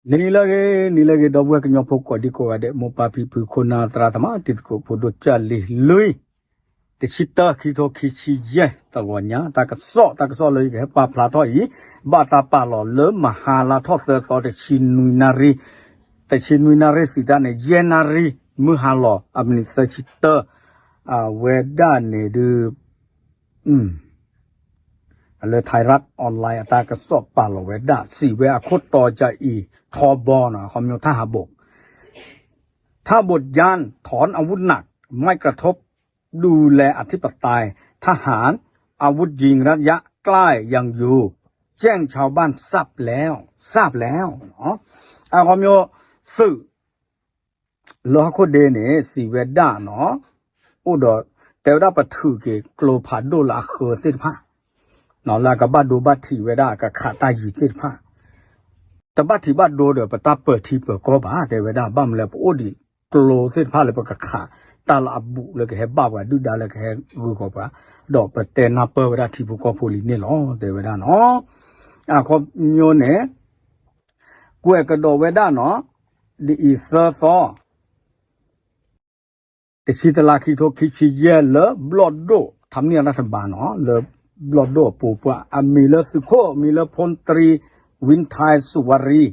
နံၤလၢအဂ့ၤ နံၤလၢအဂ့ၤ ဒီပုၢ်ဝဲၢ်ကညီဖိကိးဒံကိးဂၤဒဲး မိၢ်ပၢ်ဖံဖု ခိၣ်နၢ်သရၣ်သမါ တံၤသကိးဖိဒိၣ်ကၢ်လံၤလွံၢ် တဆံတၢ ခံထိခံဆံယဲၢ် တဂီၤညါ တၢ်ကစီၣ် တၢ်ကစီၣ်လၢယကဟဲပာ်ဖျါထီၣ်အံၤ ဘၣ်တၢ်ပာ်လီၤလၢမဟါလါထီၣ်သၢသီ တဆံနွံနၣ်ရံၣ် တဆံနွံနၣ်ရံၣ်စံးတၢ်န့ၣ် ယဲၢ်နၣ်ရံၣ် မုၢ်ဟါလီၤအမံးနံးသၢဆံတၢ အဝဲဒၣ်န့ၣ်ဒုး လၢ Thai Rat Online အတၢ်ကစီၣ်ပာ်လီၤဝဲဒၣ် စံးဝဲအခိၣ်တီကၢအံၤ ထီဘီန့ၣ် ခီဖျိ ထၣ်ဟးဘိး ထၣ်ဘိးယၢၣ် ถอนอาวุธหนัก ไม่กระทบ ดูแลอธิปไตย ทหาร อาวุธยิงระยะใกล้ยังอยู่ แจ้งชาวบ้านทราบแล้ว ทราบแล้ว အခီပညီ သုး လၢဟီၣ်ခိၣ်ဒ့န့ၣ် စံးဝဲဒၣ်နီၤ အိၣ်ဒီး တဲဝဲဒၣ်ပထုးက့ၤကျိဖးဒိၣ်လၢအဃၢသ့ၣ်တဖၣ် လၢအကဘၣ်ဒိဘၣ်ထံးဝဲဒၣ် ကခးတၢ်ယံၤသ့ၣ်တဖၣ် တဘၣ်ထံးဘၣ်ဒိဒီး ပတၢ်ပၢၤထံပၢၤကီၢ်ဘၣ် တဲဝဲဒၣ် ဘၣ်မနုၤလဲၣ် ပအိၣ်ဒံးကျိသ့ၣ်တဖၣ်လၢပကခး တၢ်လၢအဘူးလၢကဟဲဘၣ်ပှၤ ဒုၣ်ဒါလၢကဟဲဂုၤဃီၤပှၤ ဒီးပတဲနၢ်ပၢၢ်ဝဲဒၣ်ထံဖိကီၢ်ဖိလံန့ၣ်လီၤ တဲဝဲဒၣ်နီၤ အခီပညီန့ၣ် ကွဲးကဒီးဝဲဒၣ်နီၤ ဒ်အံၤသၢသီ တဆံတလါ ခံထိခံဆံယဲၢ် လၢဘျီၣ်ဒိၣ် ထါမနံၣ်အတၢ်တဘါနီၤ လၢဘျီၣ်ဒိၣ်အပူၤပှၤ အမံၤလၢသုးခိၣ် မံၤလၢဖိတရံ ဝံထါစူဝါရံ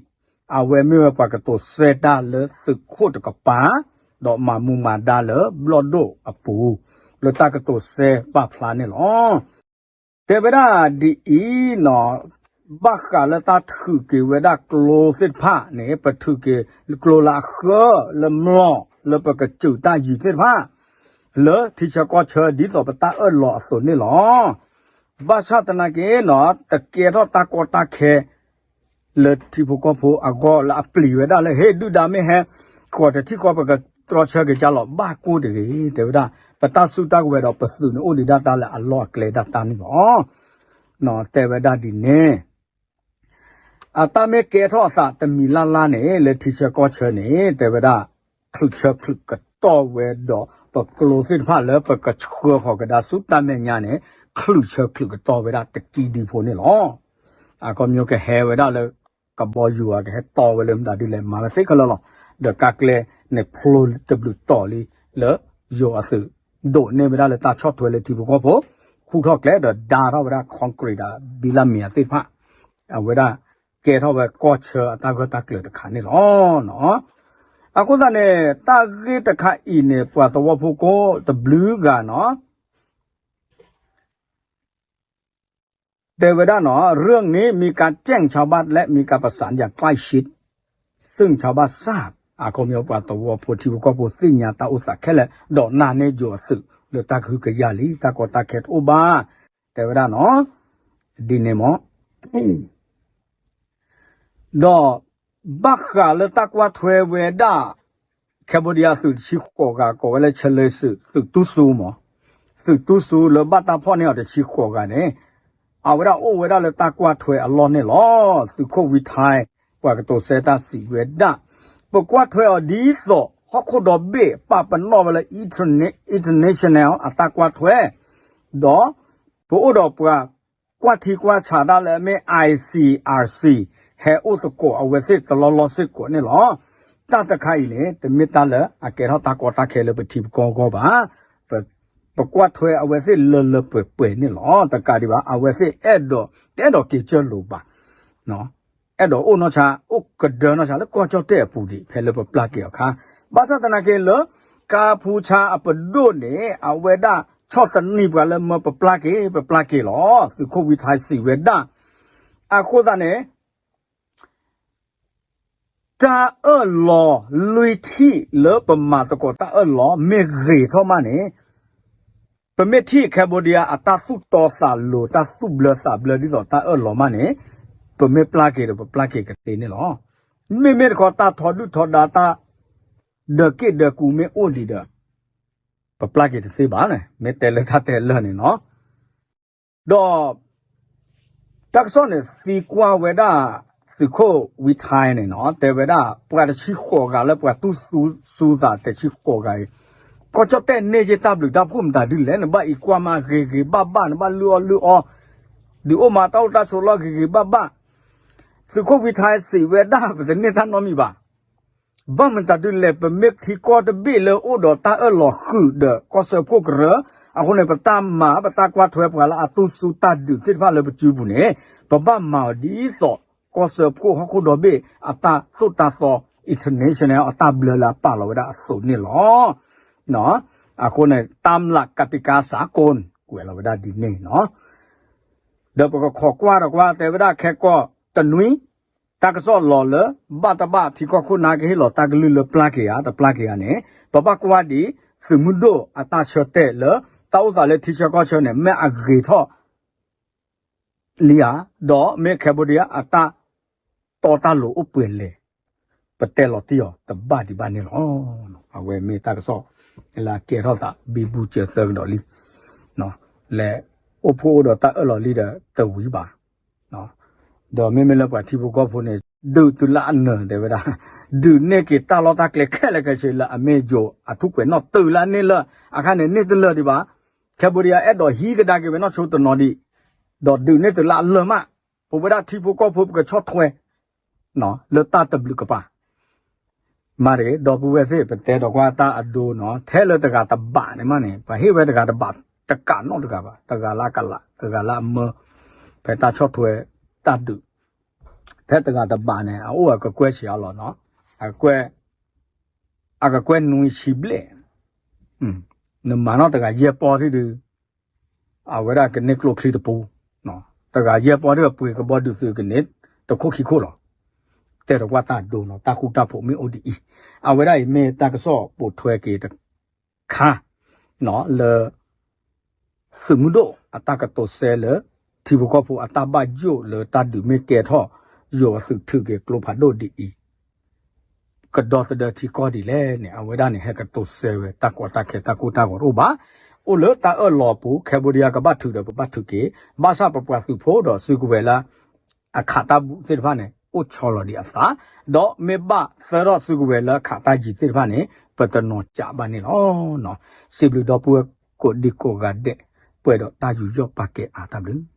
အဝဲမ့ၢ်ဝဲပှၤကတိၤစဲတၢ်လၢသုးခိၣ်တကပၤ ဒီးမၤမူမၤဒါလၢဘျီၣ်ဒိၣ်အပူၤ လၢတၢ်ကတိၤစဲပာ်ဖျါန့ၣ်လီၤ. တဲဝဲဒၣ်ဒ်အံၤနီၤ ဘၣ်ဃးလၢတၢ်ထုးက့ၤဝဲဒၣ်ကျိသ့ၣ်တဖၣ်န့ၣ် ပထုးက့ၤကျိလၢအဃၢ လၢမျိာ် လၢပကစၢၢ်တၢ်ယံၤသ့ၣ်တဖၣ် လၢထံဆၢကီၢ်ဆၢဒ်သိးပတၢ်အၢၣ်လီၤအသိးန့ၣ်လီၤ. ဘၣ်ဆၣ်သနာ်က့နီၤ တကဲထီၣ်တၢ်ကီတၢ်ခဲ လၢထံဖိကီၢ်ဖိအဂီၢ်လၢအပျံၤဝဲဒၣ်လၢ ဟ့ၣ်ဒုၣ်ဒါမ့ၢ်ဟဲ ဃီၤတထံၣ်ဃီ ပကတြီဆၢက့ၤကၢ်လီၤ ဘၣ်ကိၢ်တဂ့ၤ တဲဝဲဒၣ် ပတၢ်စုတၢ်ကဝဲၤဒီးပသုးန့ၣ်အိၣ်ဒံးဒၣ်တၢ်လၢအလီၢ်အကျဲဒၣ်တၢ်န့ၣ်လီၤ. တဲဝဲဒၣ်ဒ်န့ၣ် အတၢ်မ့ၢ်ကဲထီၣ်အသးတမံၤလၢ်လၢ်န့ၣ် လၢထံဆၢကီၢ်ဆၢန့ၣ် တဲဝဲဒၣ် ချုးဆၢချုးကတီၢ်ဝဲဒီး ပကျိသ့ၣ်တဖၣ်လၢပကဆှၢဃီၤကဒါဆူတၢ်မဲာ်ညါန့ၣ် ချုးဆၢချုးကတီၢ်ဝဲဒၣ်တကံဒံဖိန့ၣ်လီၤ. အခီပညီကဟဲဝဲဒၣ်လၢ ကဘီယူၤအကဟဲ တီဝဲလၢမတၤဒ်လဲၣ် မၤဝဲသ့ခဲလၢာ်လီၤ. ဒီးကါကျဲန့ၣ်ဖျိတဘျုးတီၤလံ လၢယိၤအသုး ဒိးန့ၢ်ဝဲဒၣ်လၢတၢ်ဆီၣ်ထွဲလၢထံဖိကီၢ်ဖိ ခူၣ်ထီၣ်ကျဲဒီးဒါထီၣ်ဝဲဒၣ် concrete ဒီး ဘံလၢမ့ၤအသ့ၣ်တဖၣ် အဝဲဒၣ်ကဲထီၣ်ဝဲကီၢ်ဆၢအတၢ်ဂၢၢ်တၢ်ကျၢၤတခါန့ၣ်လီၤ. အဃိသတးန့ၣ် တၢ်ဂ့ၢ်တခါအံၤန့ၣ် ပှၤသဝီဖိကိးတဘျုးဂၤနီၤ တဲဝဲဒၣ်နီၤ เรื่องนี้มีการแจ้งชาวบ้านและมีการประสานอย่างใกล้ชิด ซึ่งชาวบ้านทราบ အခီပညီပှၤသဝီဖိထံဖိကီၢ်ဖိသ့ၣ်ညါတၢ်အိၣ်သးခဲလၢာ် ဒီးနာ်န့ၢ်ယိၤအသုးလၢတၢ်ကဟုကယာ်လံ တၢ်ကီတၢ်ခဲတအိၣ်ဘၣ် တဲဝဲဒၣ်နီၤ ဒ်န့ၣ်မ့ၢ် ဒီးဘၣ်ဃးလၢတၢ်ကွၢ်ထွဲဝဲဒၣ် Cambodia သုးတဆံဃိးဂၤ ကိးဝဲလၢ Chaley သုး သုးတူၢ်စူမ့ၢ် သုးတူၢ်စူလၢဘၣ်တၢ်ဖီၣ်န့ၢ်အီၤတဆံဃိးဂၤန့ၣ် အဝဲဒၣ်အိၣ်ဝဲဒၣ်လၢတၢ်ကွၢ်ထွဲအလီၢ်န့ၣ်လီၤ. သုးခိၣ်ဝံထါ ပှၤကတိၤစဲတၢ်စံးဝဲဒၣ် ပကွၢ်ထွဲအီၤဒ်သိး ဟီၣ်ခိၣ်ဒီဘ့ၣ်ပာ်ပနီၣ်ဝဲလၢ international အတၢ်ကွၢ်ထွဲ ဒီး ပအိၣ်ဒီးပှၤကွၢ်ထံကွၢ်ဆးဒၣ်လၢအမ့ၢ် I C R C ဟဲအိၣ်သကိးအဝဲသ့ၣ်တလီၢ်လီၢ်စ့ၢ်ကီးန့ၣ်လီၤ. တၢ်တခါအံၤန့ၣ် တမ့ၢ်တၢ်လၢအကဲထီၣ်တၢ်ကီတၢ်ခဲလၢပထံပကီၢ်အဂီၢ်ဘၣ်. ပကွၢ်ထွဲအဝဲသ့ၣ်လၢလၢပှဲၤပှဲၤန့ၣ်လီၤ. တကးဒံးဘၣ် အဝဲသ့ၣ်အဲၣ်ဒိး တအဲၣ်ဒိးက့ၤကၢၢ်လိာ်ဘၣ် အဲၣ်ဒိးအိၣ်နီၢ်ဆါ အိၣ်ကဒၢနီၢ်ဆါလၢကီၢ်ကၠီၣ်တဲၣ်အပူၤဒံး ဖဲလၢပပျၢ်က့ၤအခါ ဘၣ်ဆၣ်သနာ်က့လၢ ကါဖူဆါအပဒိၣ်န့ၣ် အဝဲဒၣ်ဆီၣ်သနံးပှၤလၢမၢပပျၢ်က့ၤ ပပျၢ်က့ၤလီၤ. သုးခိၣ်ဝံထါစံးဝဲဒၣ် အဃိသတးန့ၣ် တၢ်အၢၣ်လီၤလွံၢ်ထံၣ်လၢပမၤသကိးတၢ်အၢၣ်လီၤ မ့ၢ်ဂ့ၤထီၣ်မးန့ၣ် ပမ့ၢ်ထံၣ် Cambodia အတၢ်သူၣ်တီသးလိၤ တၢ်သူၣ်ဘျၢသးဘျၢဒ်သိးတၢ်အၢၣ်လီၤမးန့ၣ် ပမ့ၢ်ပျၢ်က့ၤဒီး ပပျၢ်က့ၤကသ့န့ၣ်လီၤ. မ့မ့ၢ်တခီ တၢ်ထီဒုၣ်ထီဒါ တၢ်ဒၢးက့ၣ်ဒၢးကူမ့ၢ်အိၣ်ဒံးဒီး ပပျၢ်က့ၤတသ့ဘၣ်န့ၣ် မ့ၢ်တဲလၢတၢ်တဲလၢာ်န့ၣ်နီၤ. ဒီး တၢ်ကစီၣ်န့ၣ်သံကွၢ်ဝဲဒၣ် သုးခိၣ်ဝံထါန့ၣ်နီၤ တဲဝဲဒၣ် ပှၤတဆံဃိးဂၤလၢပှၤတူၢ်စူသးတဆံဃိးဂၤအံၤ ကီၢ်ကၠီၣ်တဲၣ်န့ၢ်က့ၤတၢ်ဘျုးတၢ်ဖှိၣ်မတၤဒ်လဲၣ် နဘၣ်အံးကွၢ်မးဂ့ၤဂ့ၤဘၣ်ဘၣ် နဘၣ်လုၢ်အီၣ်လုၢ်အီ ဒုးအိၣ်မးတၢ်အိၣ်တၢ်ဆိးလီၢ်ဂ့ၤဂ့ၤဘၣ်ဘၣ် သုးခိၣ်ဝံထါစံးဝဲဒၣ် ပတန့ၢ်တၢ်နီတမံၤဘၣ်. ဘၣ်မတၤဒုလဲၣ် ပမ့ၢ်ထံကီၢ်တဘ့ၣ်လၢအိၣ်ဒီးတၢ်အၢၣ်လီၤဃုာ်ဒီးကီၢ်စၢဖှိၣ်ကရၢ, အဃိန့ၣ် ပတၢ်မၤ ပတၢ်ကွၢ်ထွဲပှၤလၢအတူၢ်ဆူၣ်တၢ်ဒုးသ့ၣ်တဖၣ်လၢပစုပူၤန့ၣ် ပဘၣ်မၤအီၤဒ်သိး ကီၢ်စၢဖှိၣ်ဟီၣ်ခိၣ်ဒီဘ့ၣ်အတၢ်သိၣ်တၢ်သီ international အတၢ်ဘျၢလၢအပာ်လီၤဝဲဒၣ်အသိးန့ၣ်လီၤ. အဃိန့ၣ် တၢ်မျးကတိကာစၢကိၣ် ကွဲးလီၤဝဲဒၣ်ဒ်န့ၣ်နီၤ. ဒီးပကခိးကွၢ်ဒီးကွၢ်တဲဝဲဒၣ် ခဲကိာ်တနွံ တၢ်ကစီၣ်လီၤလၢ ဘၣ်တဘၣ်ထံကီၢ်ခိၣ်နၢ်ကဟ့ၣ်လီၤတၢ်ကလုၢ်လၢပျၢ်က့ၤဧါ တပျၢ်က့ၤဧါန့ၣ် ပဘၣ်ကွၢ်ဒံး သုးမုၢ်ဒိၣ်အတၢ်ဆၢတဲာ်လၢ တၢ်အိၣ်သးလၢထံဆၢကီၢ်ဆၢန့ၣ် မ့ၢ်အဂ့ၤထီၣ် လံဧါ, ဒီးမ့ၢ် Cambodia အတၢ်တီတၢ်လိၤအိၣ်ပှဲၤလဲၣ်, ပတဲလီၤတံၢ်အီၤတဘၣ်ဒံးဘၣ်န့ၣ်လီၤ. အဝဲမ့ၢ်တၢ်ကစီၣ် လၢအကဲထီၣ်သး ဘံဘူစၢၤသၢကဒီးလံ, လဲၤအိၣ်ဖှိၣ်အိၣ်ဒီးတၢ်အၢၣ်လီၤလံဒီးတဝံၤဘၣ်. ဒီးမ့မ့ၢ်လၢပှၤထံဖိကီၢ်ဖိန့ၣ် ဒုးတုၤလၢအနၢၤတဲဝဲဒၣ်, ဒုးန့ၢ်က့ၤတၢ်လီၢ်တၢ်ကျဲခဲလၢာ်ခဲဆ့လၢအမ့ၢ်ယိၤအထူၣ်ကွဲးနီၣ်တုၤလၢအန့ၢ်လၢ အခါန့ၣ်န့ၢ်တလၢာ်ဒံးဘၣ်. Cambodia အဲၣ်ဒိးဟံးကဒါက့ၤဝဲနီၢ်ဆိတနီၤဒံး, ဒီးဒုးန့ၢ်တုၤလၢအလၢာ်မး, ပဝဲဒၣ်ထံဖိကီၢ်ဖိပကဆီၣ်ထွဲ လၢတၢ်တဘျုးကပၤ မၤတဂ့ၤ ဒီပုၢ်ဝဲၢ်သ့ၣ် ပတဲဒီးကွၢ်တၢ်အဒိနီၤ ထဲလၢတဂၤတဘးန့ၣ်မးန့ၣ် ပှၤဟ့ၣ်ဝဲတဂၤတဘး တကးနီတဂၤဘၣ် တဂၤလၢအကလး တဂၤလၢအမၢ ဖဲတၢ်ဆီၣ်ထွဲတၢ်ဒုး ထဲတဂၤတဘးန့ၣ် အအိၣ်အကကွဲၢ်ဆံးအါလီၤနီၤ အကကွဲၢ် အကကွဲၢ်နွံဆံဘျဲၣ် နမၤနီၢ်တဂၤယဲၢ်ပီၢ်ထံၣ်ဒုး အဝဲဒၣ်ကန့ၢ်ကျိချံတပူၤ, တဂၤယဲၢ်ပီၢ်ထံၣ်ပှ့ၤကဘီဒုးသုးကန့ၢ်တခိၣ်ခံခိၣ်လီၤ. တဲဒီးကွၢ်တၢ်ဒိနီၤ တၢ်ဃူတၢ်ဖိးမ့ၢ်အိၣ်ဒ်အံၤ, အဝဲဒၣ်အံၤမ့ၢ်တၢ်ကစီၣ်ပိာ်ထွဲက့ၤတခါ လၢ သုးမုၢ်ဒိၣ်အတၢ်ကတိၤစဲလၢ ထံဖိကီၢ်ဖိအတၢ်ဘၣ်ယိၣ်လၢတၢ်ဒုးမ့ၢ်ကဲထီၣ် ယိၤအသုးထုးက့ၤကျိဖးဒိၣ်ဒ်အံၤ ကဒီသဒၢထံကီၢ်ဒ်လဲၣ်န့ၣ် အဝဲဒၣ်န့ၣ် ဟဲကတိၤစဲဝဲ တၢ်ကီတၢ်ခဲတၢ်ကိၢ်တၢ်ဂီၤတအိၣ်ဘၣ်. အိၣ်လၢတၢ်အၢၣ်လီၤပူၤ Cambodia ကဘၣ်ထုးဒီးပဘၣ်ထုးက့ၤ ဘၣ်ဆၣ်ပပှၤသုးဖိဒီးစုကဝဲၤလၢ အခးတၢ်ဘူးသ့ၣ်တဖၣ်န့ၣ် အိၣ်ဆီလီၤဒံးအသး, ဒီးမ့ၢ်ဘၣ်သၢထီၣ်စုကဝဲၤလၢအခးတၢ်ယံၤသ့ၣ်တဖၣ်န့ၣ် ပတနီၤကးဘၣ်န့ၣ်လီၤ. စံးဘျုးဒီပုၢ်ဝဲၢ်ကိးဒံကိးဂၤဒဲး ပှဲၤဒီးတၢ်ယူးယီၣ်ပာ်ကဲအါတၢ်ဘျုး